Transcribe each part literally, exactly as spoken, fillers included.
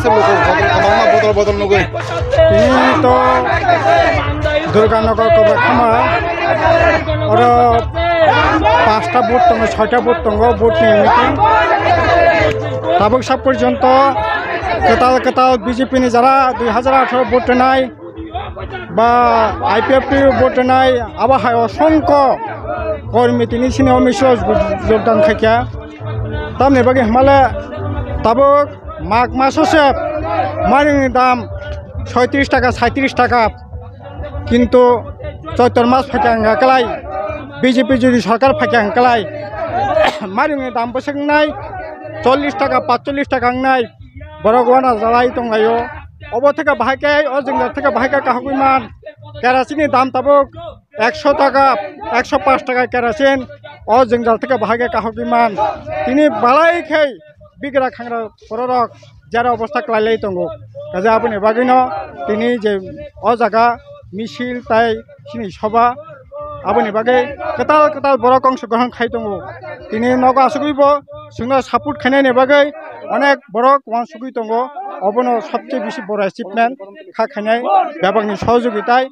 Botol, botol, botol nugwi. Tini to Durganagar Kobra Khama. Oro pasta booth tongo, soita booth tongo, booth ni meeting. Tabuk sab porjonto kwtal kwtal B J P ni jara dui hajar atharo booth rwnai ba I P F T booth rwnai, abo hai osongkho kormi tini sini o misil o jogdan khaikha. Tamni bagwi hwnmale tabuk Mag maso se mairungni dam soitris taka, saitris taka, kintu Choitor mas phaikha wngkha kwlai, B J P jodi sorkar phaikha wngkha kwlai, mairungni dam bwswk wngnai chollish taka, patchollish taka wngnai, borok wana jalai tonglaio. Obo theke bahai khe, o jwngjal theke bahai khe kahugwi man, kerosene ni dam tabuk ekso taka, ekso pash taka kerosene, o jwngjal theke bahai khe kahugwi man. Tini balai khe bigra khangra bororok jera obostha kwlailai tongo. Kaje aboni bagwino tini je o jaga misil tai sini soba, aboni bagwi kwtal kwtal borok ongsogrohon khai tongo. Tini nogo asugwi bo chwngno support khainani bagwi onek borok uansugwi tongo. Obono sobse bisi boro achievement kha khainai bebakni sohojogita tai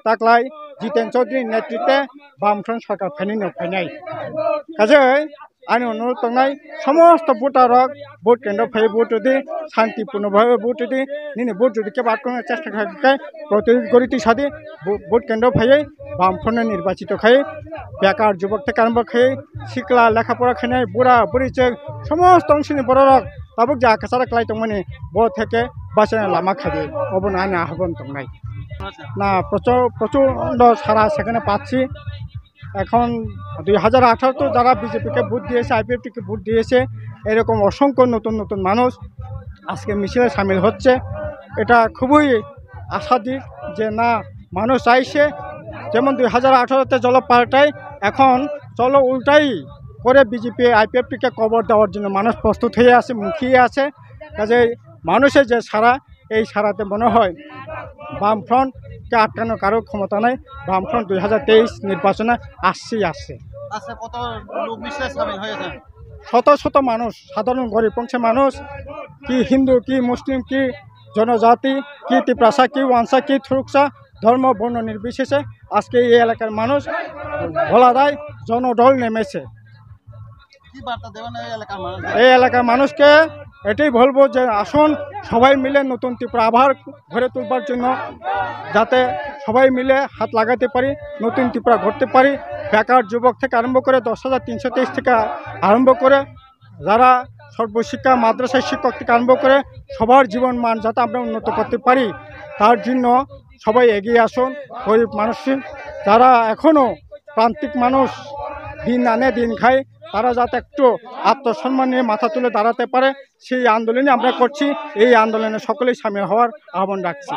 taklai Jiten Chaudhary ni netritwe Bamfront sarkar phainai no phainai. Kaje ani onurodh tongnai, somosto voter rok vote kendro phai vote rwdi, shanti purno bhabe vote rwdi, nini vote rwdi kebo atkona chesta khai khai protest gori twi sadi, vo-, vote kendro phai Bamfront no nirbachito khai, bekar jubok tei karambok khai, sikla lekha pora khainai, bura buri chwng somosto ongsini bororok tabuk ja kwcharo kwlai tongmani bo theke bachana lama khadi, obono ani ahobon tongnai. Na procho-, prochondo sara সেখানে পাচ্ছি। এখন দুই হাজার আঠারো তো যারা বিজেপিকে ভোট দিয়েছে, আইপিএফটিকে ভোট দিয়েছে, এরকম অসংখ্য নতুন নতুন মানুষ আজকে মিছিলে সামিল হচ্ছে। এটা খুবই আশাদিক যে না, মানুষ চাইছে, যেমন দুই হাজার আঠারোতে চলো পাল্টাই, এখন চলো উল্টাই করে বিজেপি আইপিএফটিকে কবর দেওয়ার জন্য মানুষ প্রস্তুত হয়ে আছে, মুখিয়ে আছে। কাজেই মানুষের যে সাড়া, এই সাড়াতে মনে হয় বামফ্রন্টকে আটকানোর কারো ক্ষমতা নাই। বামফ্রন্ট দুই হাজার তেইশ নির্বাচনে আসছেই আসছে। আচ্ছা, কত লোক মিছিলে সামিল হয়েছেন? শত শত মানুষ, সাধারণ গরিব অংশের মানুষ, কি হিন্দু, কি মুসলিম, কি জনজাতি, কি তিপ্রাসা, কি ওয়ানসা, কি থুরুকসা, ধর্ম বর্ণ নির্বিশেষে আজকে এই এলাকার মানুষ ভোলাদায় জনঢল নেমেছে। কি বার্তা দেবেন এই এলাকার মানুষদের? এই এলাকার মানুষকে এটাই বলবো যে আসুন, সবাই মিলে নতুন ত্রিপুরা আবার গড়ে তুলবার জন্য, যাতে সবাই মিলে হাত লাগাতে পারি, নতুন ত্রিপুরা গড়তে পারি। বেকার যুবক থেকে আরম্ভ করে দশ হাজার তিনশো তেইশ থেকে আরম্ভ করে যারা সর্বশিক্ষা মাদ্রাসায় শিক্ষক থেকে আরম্ভ করে সবার জীবন মান যাতে আমরা উন্নত করতে পারি, তার জন্য সবাই এগিয়ে আসুন। গরিব মানুষ যারা এখনো প্রান্তিক মানুষ, দিন আনে দিন খায়, তারা যাতে একটু আত্মসম্মান নিয়ে মাথা তুলে দাঁড়াতে পারে, সেই আন্দোলনই আমরা করছি। এই আন্দোলনে সকলেই সামিল হওয়ার আহ্বান রাখছি।